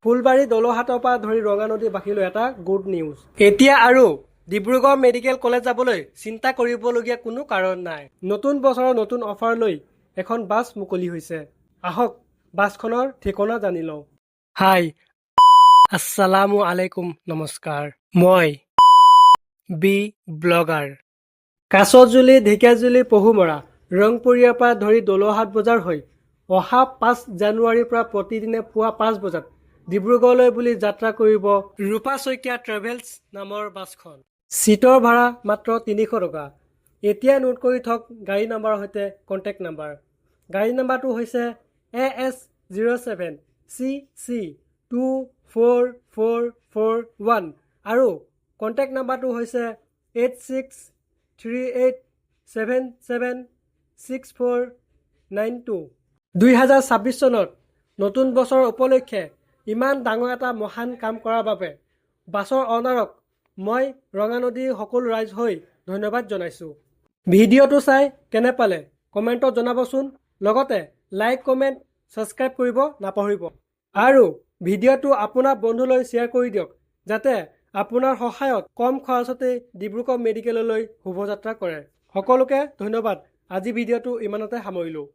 ফুলবাৰী দলহাটৰ পৰা ধৰি ৰঙানদীবাসীলৈ এটা গুড নিউজ। এতিয়া আৰু ডিব্ৰুগড় মেডিকেল কলেজ যাবলৈ চিন্তা কৰিবলগীয়া কোনো কাৰণ নাই। নতুন বছৰৰ নতুন অফাৰ লৈ এখন বাছ মুকলি হৈছে। আহক, বাছখনৰ ঠিকনা জানি লওঁ। হাই, আসসালামু আলাইকুম, নমস্কাৰ। মই বি ব্লগাৰ। কাছজুলি, ঢেকীয়াজুলি, পহুমৰা, ৰংপুৰীয়াৰ পৰা ধৰি দলহাট বজাৰ হৈ অহা 5 জানুৱাৰীৰ পৰা প্ৰতিদিনে পুৱা 5 বজাত ডিব্ৰুগড়লৈ বুলি যাত্ৰা কৰিব ৰূপা শইকীয়া ট্ৰেভেলছ নামৰ বাছখন। চিটৰ ভাড়া মাত্ৰ 300 টকা। এতিয়াই নোট কৰি থওক গাড়ী নম্বৰৰ সৈতে কণ্টেক্ট নাম্বাৰ। গাড়ী নাম্বাৰটো হৈছে AS 07 CC 24441 আৰু কণ্টেক্ট নাম্বাৰটো হৈছে 8638776492। 2026 চনত নতুন বছৰৰ উপলক্ষে ইমান ডাঙৰ এটা মহান কাম কৰাৰ বাবে বাছৰ অ'নাৰক মই ৰঙানদীৰ সকলো ৰাইজ হৈ ধন্যবাদ জনাইছোঁ। ভিডিঅ'টো চাই কেনে পালে কমেণ্টত জনাবচোন। লগতে লাইক, কমেণ্ট, ছাবস্ক্ৰাইব কৰিব নাপাহৰিব আৰু ভিডিঅ'টো আপোনাৰ বন্ধুলৈ শ্বেয়াৰ কৰি দিয়ক, যাতে আপোনাৰ সহায়ত কম খৰচতে ডিব্ৰুগড় মেডিকেললৈ শুভযাত্ৰা কৰে। সকলোকে ধন্যবাদ। আজি ভিডিঅ'টো ইমানতে সামৰিলোঁ।